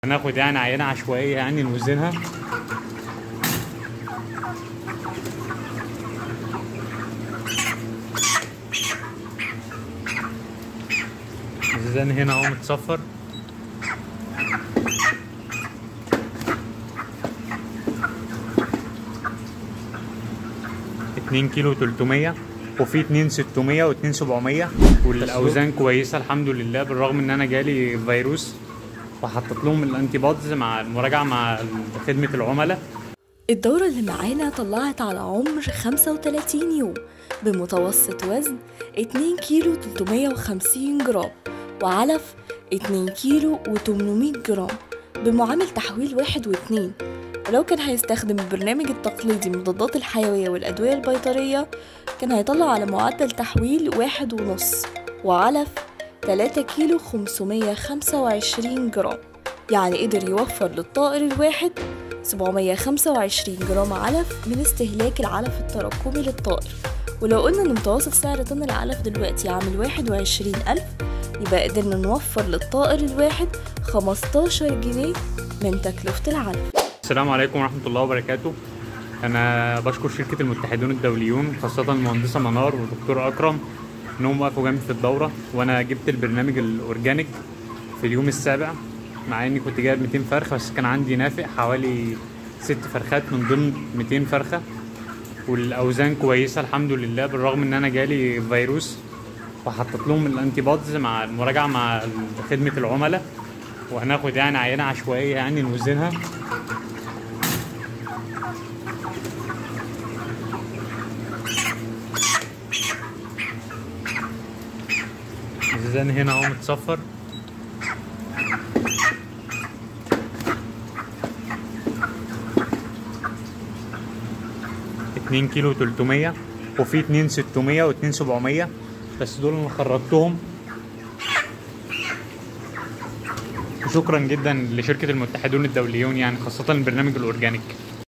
هناخد يعني عينة عشوائية يعني نوزنها. الميزان هنا اهو متصفر. اتنين كيلو تلتمية، وفي اتنين ستمية واتنين سبعمية، والأوزان كويسة الحمد لله، بالرغم إن أنا جالي فيروس وحطيت لهم ال antibodies مع المراجعة مع خدمة العملاء. الدورة اللي معانا طلعت على عمر 35 يوم بمتوسط وزن 2 كيلو 350 جرام، وعلف 2 كيلو و800 جرام بمعامل تحويل 1 و2. ولو كان هيستخدم البرنامج التقليدي مضادات الحيوية والأدوية البيطرية كان هيطلع على معدل تحويل 1.5، وعلف 3 كيلو 525 جرام، يعني قدر يوفر للطائر الواحد 725 جرام علف من استهلاك العلف التراكمي للطائر. ولو قلنا إن متوسط سعر طن العلف دلوقتي عامل 21,000، يبقى قدرنا نوفر للطائر الواحد 15 جنيه من تكلفة العلف. السلام عليكم ورحمة الله وبركاته. أنا بشكر شركة المتحدون الدوليون، خاصة المهندسة منار والدكتور أكرم، إنهم وقفوا جنبي في الدورة، وأنا جبت البرنامج ال organic في اليوم السابع، مع إني كنت جايب 200 فرخة، بس كان عندي نافق حوالي 6 فرخات من ضمن 200 فرخة، والأوزان كويسة الحمد لله، بالرغم إن أنا جالي فيروس وحطيت لهم ال antibodies مع المراجعة مع خدمة العملاء. وهناخد يعني عينة عشوائية يعني نوزنها. الميزان هنا اهو متصفر. اتنين كيلو تلتمية، وفي اتنين ستمية واتنين سبعمية، بس دول انا خرجتهم. وشكرا جدا لشركة المتحدون الدوليون، يعني خاصة البرنامج ال organic.